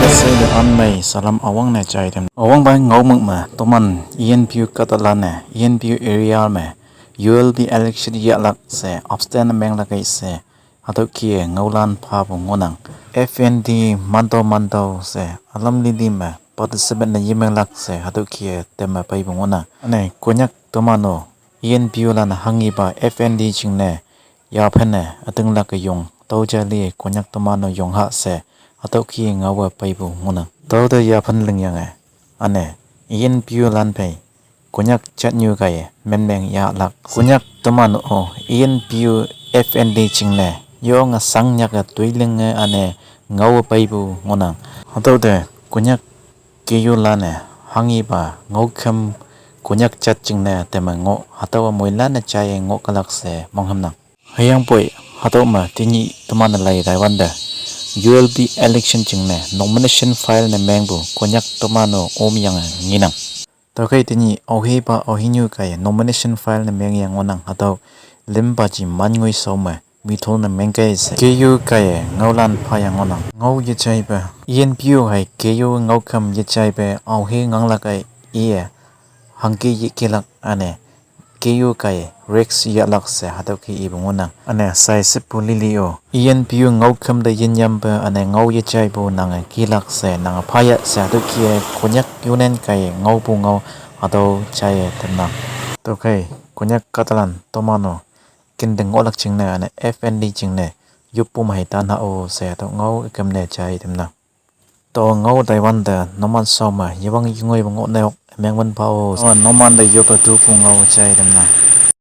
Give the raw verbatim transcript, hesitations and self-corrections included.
Sele anmei salam awang ne chai tem. Awang bai ngau mak me toman E N P O katalan ne E N P O area me U L B election yahlak se abstain menglak kai se. Hatüo kie ngaulan pha bu ngonang. F N D manto manto se alam lili me participate ne yemenglak se hatüo kie teme pei bu ngonang. Ane Konyak tomano E N P O lan hanghipa F N D jingne yaphen ne ütinglak ke yong tao jali Konyak tomano yong ha se hatüo kie ngaowe pei bu ngonang. Tao te yaphen lingyange. Ane E N P O lan pei Konyak jatnyu kaiye menmeng yahlak. Konyak tomano E N P O F N D jingne yonge sangnyak-e toilinge ane ngaowe pei bu ngonang. Hatüo te Konyak K U lan-e hanghipa ngaokhüm Konyak jat jingne teme ngoh hatüowa moilan-e jaiye ngoh kalak se monghümnang. Hüyangpoi hatüo me tenyih teman-e lai taiwante U L B election jingne nomination file ne mengpu Konyak tomano omyange ngenang. Tüokhei tenyih aohepa aohenyu kaiye nomination file ne mengyange ngohnang hatüo limpa ji man ngoi shao me withdraw ne mengkei she K U kaiye ngaolan phayange ngohnang. Ngao yejaipe E N P O hei K U ngaokhüm yejaipe aohe nganglak ei iye hangke yekelak ane K U kaiye risk yahlak she hatüo ke ipu ngohnang. Ane sai shepu lili-o E N P O ngaokhüm te yinyampe ane ngao yejaipu nange kelak she nange phaya she hatüo ke Konyak Union kaiye ngaopu ngao hatüo jaiye tamnang. Tüokhei Konyak kahtalan tomano kente ngohlak jingne ane F N D jingne yoppu me hei tan ha-o she hatüo ngao üküm ne jai tamnang. Tao ngao taiwante numan shao me yewang yengoipu ngohne ok mengwün pha-o. Tüowa numante yoppe tupu ngao jai tamnang.